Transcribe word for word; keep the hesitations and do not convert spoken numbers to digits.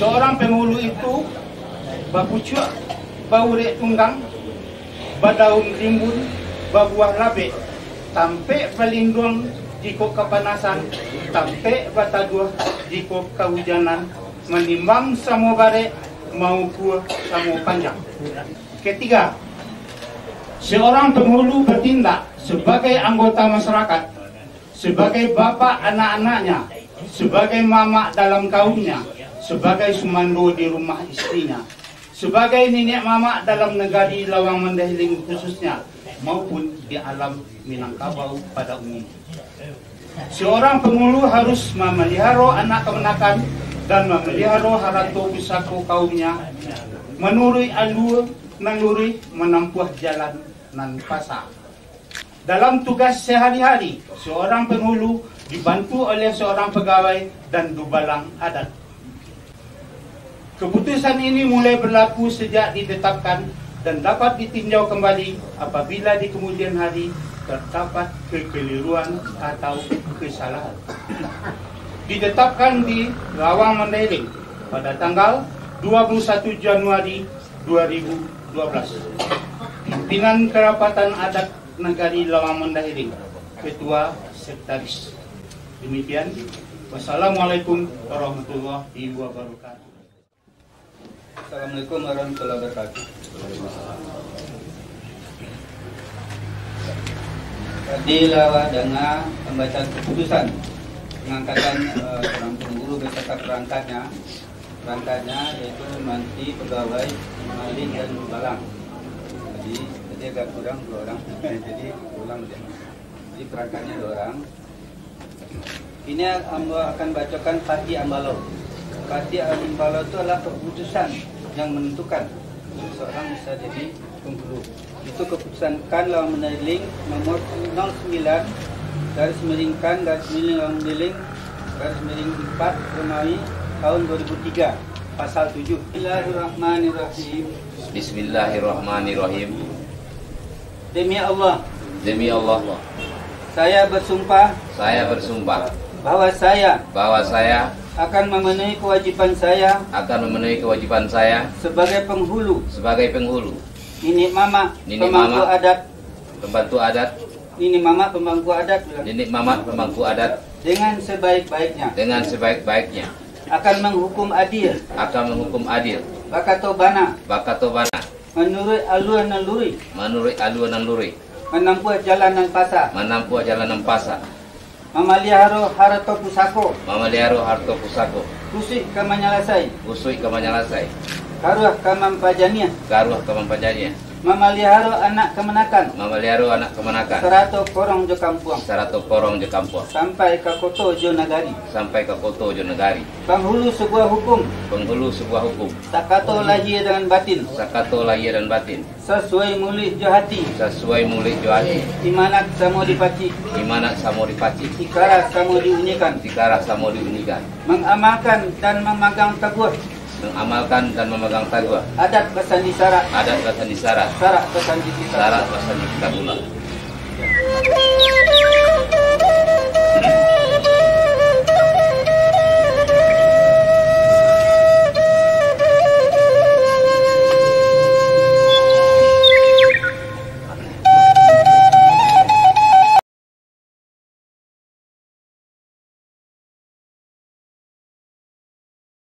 Seorang penghulu itu bapucuak baurek tunggang, badaun rimbun, babuah labek, tampek balinduang jikok kapanasan, tampek bataduah jikok kahujanan, manimbang samo barek, maukua samo panjang. Ketiga, seorang penghulu batindak sabagai anggota masyarakat, sabagai bapak anak-anaknya, sabagai mamak dalam kaumnya, sabagai sumando di rumah istrinya, sabagai niniak mamak dalam nagari Lawang Mandailing khususnya, maupun di alam Minangkabau pada umumnya. Seorang penghulu harus mamaliharo anak kamanakan dan mamaliharo harato pusako kaumnya, manuruik alua nan luruih, manampuah jalan nan pasa. Dalam tugas sehari-hari, seorang penghulu dibantu oleh seorang pegawai dan dubalang adat. Keputusan ini mulai berlaku sejak ditetapkan dan dapat ditinjau kembali apabila di kemudian hari terdapat kekeliruan atau kesalahan. Ditetapkan di Lawang Mandailing pada tanggal dua puluh satu Januari dua ribu dua belas. Pimpinan Kerapatan Adat Nagari Lawang Mandailing, Ketua Sekretaris. Demikian. Wassalamualaikum warahmatullahi wabarakatuh. Assalamualaikum warahmatullahi wabarakatuh. Tadi lah awak danga pambacaan keputusan pangangkatan, eh, seorang penghulu beserta perangkatnya. Perangkatnya yaitu manti, pegawai, malin, dan dubalang. Jadi, tadi agak kurang dua orang. Jadi, ulang saja. Jadi, perangkatnya dua orang. Kini ambo akan bacokan Pati Ambalau. Pati Ambalau itu adalah keputusan yang menentukan seseorang bisa jadi penghulu. Itu keputusan Kan Lawang Mandailing nomor nol sembilan garis miring Kan garis miring Lawang Mandailing garis miring empat Romawi tahun dua ribu tiga, pasal tujuh. Bismillahirrahmanirrahim. Bismillahirrahmanirrahim. Demi Allah, Demi Allah, saya bersumpah saya bersumpah bahwa saya bahwa saya akan memenuhi kewajiban saya akan memenuhi kewajiban saya sebagai penghulu, sebagai penghulu, niniak mamak, niniak pemangku mamak, adat, pembantu adat, niniak mamak pemangku adat, niniak mamak pemangku adat, dengan sebaik-baiknya, dengan sebaik-baiknya, akan menghukum adil, akan menghukum adil, bakato bana, bakato bana, manuruik alua nan luruih, manuruik alua nan luruih, manampuah jalan nan pasa, manampuah jalan nan pasa, mamaliharo harato pusako, mamaliharo harato pusako, kusuik ka manyalasai, kusuik ka manyalasai, karuah ka mampajaniah, karuah ka mampajaniah, mamaliharo anak kamanakan, mamaliharo anak kamanakan, sarato korong jo kampuang, sarato korong jo kampuang, sampai ka koto jo nagari, sampai ka koto jo nagari. Penghulu sebuah hukum, penghulu sebuah hukum, sakato lahia dengan batin, sakato lahia dan batin, sasuai muluik jo hati, sasuai muluik jo hati, imanat samo dipacik, imanat samo dipacik, ikara samo diunyikan, ikara samo diunyikan, mengamalkan dan memegang teguh, mengamalkan dan memegang teguh adat basandi sarak, adat basandi sarak, sarak basandi kitab, sarak basandi kitabullah.